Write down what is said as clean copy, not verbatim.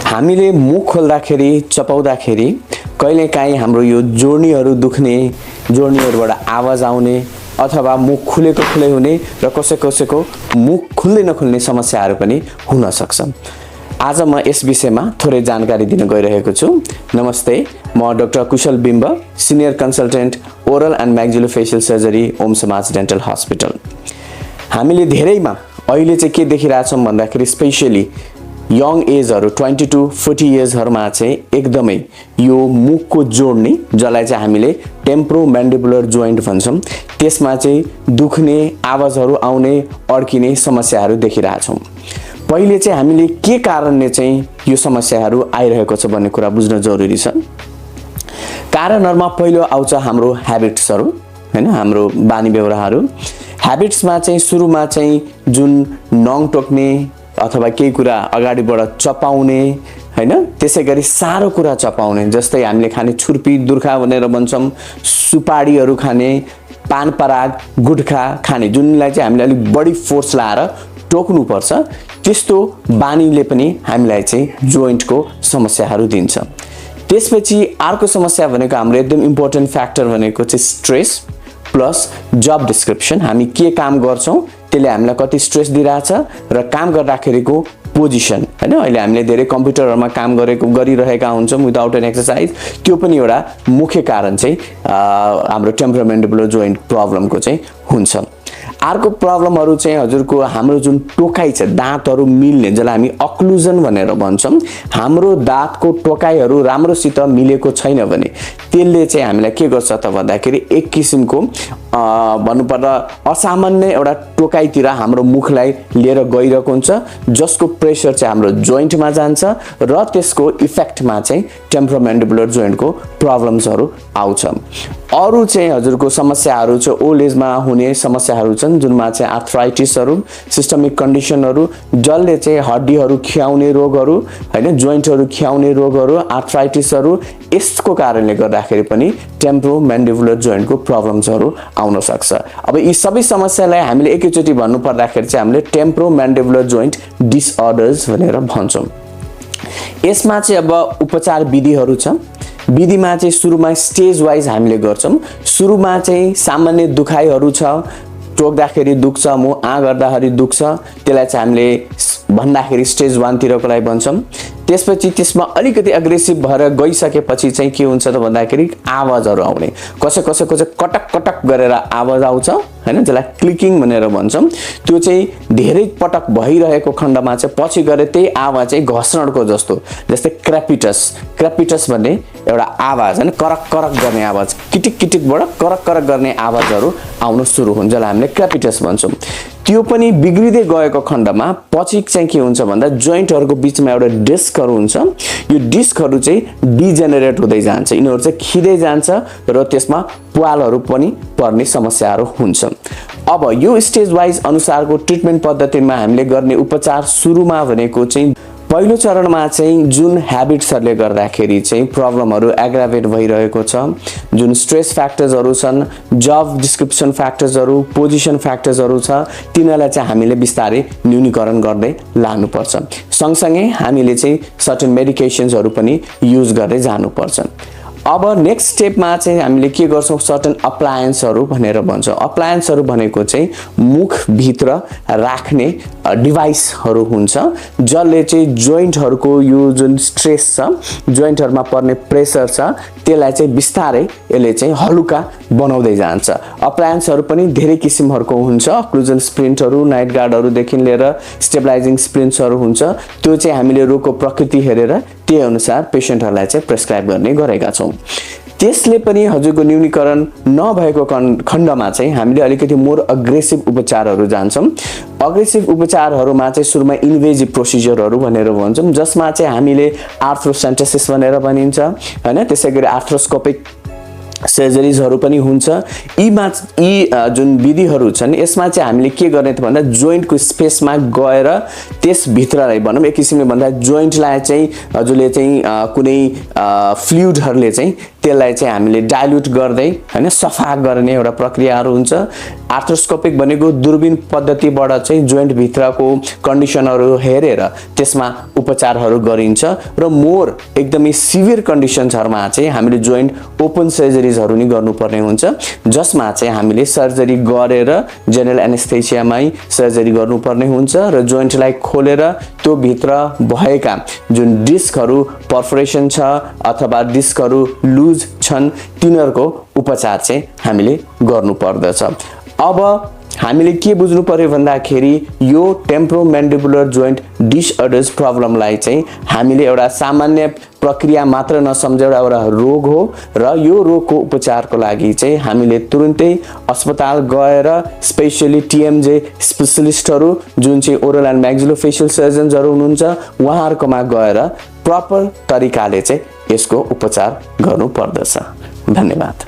हामीले मुख खोल्दाखेरि चपाउँदाखेरि कहिलेकाहीँ हाम्रो यो जोर्नीहरू दुख्ने, जोर्नीहरूबाट आवाज आउने अथवा मुख खुलेको खुलै हुने र कसैको मुख खुल्दै नखुल्ने समस्याहरू पनि हुन सक्छ। आज म यस विषयमा थोरै जानकारी दिन गइरहेको छु। नमस्ते, म doctor Kushal Bimb, senior consultant oral and maxillofacial surgery Om Samaj dental hospital. हामीले धेरैमा अहिले चाहिँ के देखिरहेछौँ भन्दाखेरि स्पेशली यङ एजहरू 20 to 40 इयर्सहरूमा चाहिँ एकदमै यो मुखको जोड्नी, जसलाई चाहिँ हामीले टेम्प्रोम्यान्डिबुलर जोइन्ट भन्छौँ, त्यसमा चाहिँ दुख्ने, आवाजहरू आउने, अड्किने समस्याहरू देखिरहेछौँ। पहिले चाहिँ हामीले के कारणले चाहिँ यो समस्याहरू आइरहेको छ भन्ने कुरा बुझ्न जरुरी छ। कारणहरूमा पहिलो आउँछ हाम्रो ह्याबिट्सहरू, हैन, हाम्रो बानी बेहोराहरू। ह्याबिट्समा चाहिँ सुरुमा चाहिँ जुन नङ टोक्ने अथवा केही कुरा अगाडिबाट चपाउने, हैन, त्यसैगरी सारो कुरा चपाउने, जस्तै हामीले खाने छुर्पी, दुर्खा भनेर भन्छौँ, सुपारीहरू खाने, पान पराग, गुटखा खाने, जुनलाई चाहिँ हामीले अलिक बढी फोर्स लाएर टोक्नुपर्छ, त्यस्तो बानीले पनि हामीलाई चाहिँ जोइन्टको समस्याहरू दिन्छ। त्यसपछि अर्को समस्या भनेको हाम्रो एकदम इम्पोर्टेन्ट फ्याक्टर भनेको चाहिँ स्ट्रेस प्लस जब डिस्क्रिप्सन। हामी के काम गर्छौँ त्यसले हामीलाई कति स्ट्रेस दिइरहेछ र काम गर्दाखेरिको पोजिसन, हैन, अहिले हामीले धेरै कम्प्युटरहरूमा काम गरिरहेका हुन्छौँ विदाउट एन एक्सर्साइज, त्यो पनि एउटा मुख्य कारण चाहिँ हाम्रो टेम्प्रोम्यान्डिबुलर जोइन्ट प्रब्लमको चाहिँ हुन्छ। अर्को प्रब्लमहरू चाहिँ हजुरको हाम्रो जुन टोकाइ छ, दाँतहरू मिल्ने, जसलाई हामी अक्लुजन भनेर भन्छौँ, हाम्रो दाँतको टोकाइहरू राम्रोसित मिलेको छैन भने त्यसले चाहिँ हामीलाई के गर्छ त भन्दाखेरि एक किसिमको भन्नुपर्दा असामान्य एउटा टोकाइतिर हाम्रो मुखलाई लिएर गइरहेको हुन्छ, जसको प्रेसर चाहिँ हाम्रो जोइन्टमा जान्छ र त्यसको इफेक्टमा चाहिँ टेम्प्रोम्यान्डिबुलर जोइन्टको प्रब्लम्सहरू आउँछ। अरू चाहिँ हजुरको समस्याहरू चाहिँ ओल्ड एजमा हुने समस्याहरू छन्, जुनमा चाहिँ आर्थराइटिसहरू, सिस्टमिक कन्डिसनहरू, जसले चाहिँ हड्डीहरू खियाउने रोगहरू, हैन, जोइन्टहरू खियाउने रोगहरू, आर्थराइटिसहरू, यसको कारणले गर्दाखेरि पनि टेम्प्रोम्यान्डिबुलर जोइन्टको प्रब्लम्सहरू आउन सक्छ। अब यी सबै समस्यालाई हामीले एकैचोटि भन्नु पर्दाखेरि चाहिँ हामीले टेम्प्रोम्यान्डिबुलर जोइन्ट डिसअर्डर्स भनेर भन्छौँ। यसमा चाहिँ अब उपचार विधिहरू छ। विधिमा चाहिँ सुरुमा स्टेज वाइज हामीले गर्छौँ। सुरुमा चाहिँ सामान्य दुखाइहरू छ, टोक्दाखेरि दुख्छ, मुख आ गर्दाखेरि दुख्छ, त्यसलाई चाहिँ हामीले भन्दाखेरि स्टेज 1 तिरको लागि भन्छौँ। त्यसपछि त्यसमा अलिकति एग्रेसिभ भएर गइसकेपछि चाहिँ के हुन्छ त भन्दाखेरि आवाजहरू आउने, कसैको चाहिँ कटक कटक गरेर आवाज आउँछ, हैन, जसलाई क्लिकिङ भनेर भन्छौँ। त्यो चाहिँ धेरै पटक भइरहेको खण्डमा चाहिँ पछि गएर त्यही आवाज चाहिँ घस्रणको जस्तो, जस्तै क्र्यापिटस भन्ने एउटा आवाज, हैन, करक करक गर्ने आवाज, किटिक किटिकबाट करक करक गर्ने आवाजहरू आउन सुरु हुन्छ, जसलाई हामीले क्र्यापिटस भन्छौँ। त्यो पनि बिग्रिँदै गएको खण्डमा पछि चाहिँ के हुन्छ भन्दा जोइन्टहरूको बिचमा एउटा डिस्कहरू हुन्छ। यो डिस्कहरू चाहिँ डिजेनेरेट हुँदै जान्छ, यिनीहरू चाहिँ खिँदै जान्छ र त्यसमा प्वालहरू पनि पर्ने समस्याहरू हुन्छ। अब यो स्टेज वाइज अनुसारको ट्रिटमेन्ट पद्धतिमा हामीले गर्ने उपचार सुरुमा भनेको चाहिँ पहिलो चरणमा चाहिँ जुन ह्याबिट्सहरूले गर्दाखेरि चाहिँ प्रब्लमहरू एग्राभेट भइरहेको छ, जुन स्ट्रेस फ्याक्टर्सहरू छन्, जब डिस्क्रिप्सन फ्याक्टर्सहरू, पोजिसन फ्याक्टर्सहरू छ, तिनीहरूलाई चाहिँ हामीले बिस्तारै न्यूनीकरण गर्दै लानुपर्छ। सँगसँगै हामीले चाहिँ सर्टेन मेडिकेसन्सहरू पनि युज गर्दै जानुपर्छ। अब नेक्स्ट स्टेपमा चाहिँ हामीले के गर्छौँ, सर्टेन अप्लायन्सहरू भनेर भन्छौँ। अप्लायन्सहरू भनेको चाहिँ मुखभित्र राख्ने डिभाइसहरू हुन्छ, जसले चाहिँ जोइन्टहरूको यो जुन स्ट्रेस छ, जोइन्टहरूमा पर्ने प्रेसर छ, त्यसलाई चाहिँ बिस्तारै यसले चाहिँ हलुका बनाउँदै जान्छ। अप्लायन्सहरू पनि धेरै किसिमहरूको हुन्छ, अक्लुजन स्प्रिन्टहरू, नाइट गार्डहरूदेखि लिएर स्टेबलाइजिङ स्प्रिन्ट्सहरू हुन्छ। त्यो चाहिँ हामीले रोगको प्रकृति हेरेर त्यही अनुसार पेसेन्टहरूलाई चाहिँ प्रेस्क्राइब गर्ने गरेका छौँ। त्यसले पनि हजुरको न्यूनीकरण नभएको खण्डमा चाहिँ हामीले अलिकति मोर अग्रेसिभ उपचारहरू जान्छौँ। अग्रेसिभ उपचारहरूमा चाहिँ सुरुमा इन्भेजिभ प्रोसिजरहरू भनेर भन्छौँ, जसमा चाहिँ हामीले आर्थ्रोसेन्टेसिस भनेर भनिन्छ, हैन, त्यसैगरी आर्थ्रोस्कोपिक सर्जरीजहरू पनि हुन्छ। यी जुन विधिहरू छन् यसमा चाहिँ हामीले के गर्ने त भन्दा जोइन्टको स्पेसमा गएर त्यसभित्रलाई भनौँ एक किसिमले भन्दा जोइन्टलाई चाहिँ हजुरले चाहिँ कुनै फ्लुइडहरूले चाहिँ त्यसलाई चाहिँ हामीले डाइल्युट गर्दै हैन सफा गर्ने एउटा प्रक्रियाहरू हुन्छ। आर्थ्रोस्कोपिक भनेको दूरबीन पद्धतिबाट चाहिँ जोइन्ट भित्रको कन्डिसनहरू हेरेर त्यसमा उपचारहरू गरिन्छ र मोर एकदमै सिभियर कन्डिसन्सहरुमा चाहिँ हामीले जोइन्ट ओपन सर्जरीजहरू नि गर्नुपर्ने हुन्छ, जसमा चाहिँ हामीले सर्जरी गरेर जेनरल एनेस्थेसियामै सर्जरी गर्नुपर्ने हुन्छ र जोइन्टलाई खोलेर त्यो भित्र भएका जुन डिस्कहरू पर्फोरेसन छ अथवा डिस्कहरू लुज छन् तिनीहरूको उपचार चाहिँ हामीले गर्नुपर्दछ। अब हामीले के बुझ्नु पर्यो भन्दाखेरि यो टेम्पोरोमैन्डिबुलर जोइन्ट डिसअर्डर्स प्रब्लमलाई चाहिँ हामीले एउटा सामान्य प्रक्रिया मात्र नसम्झेर एउटा रोग हो र यो रोगको उपचारको लागि चाहिँ हामीले तुरुन्तै अस्पताल गएर स्पेशली टीएमजे स्पेशलिस्टहरू जुन चाहिँ ओरल एन्ड मैक्सिलोफेसियल सर्जन्सहरू हुनुहुन्छ उहाँहरुकोमा गएर प्रपर तरिकाले चाहिँ यसको उपचार गर्नुपर्दछ। धन्यवाद।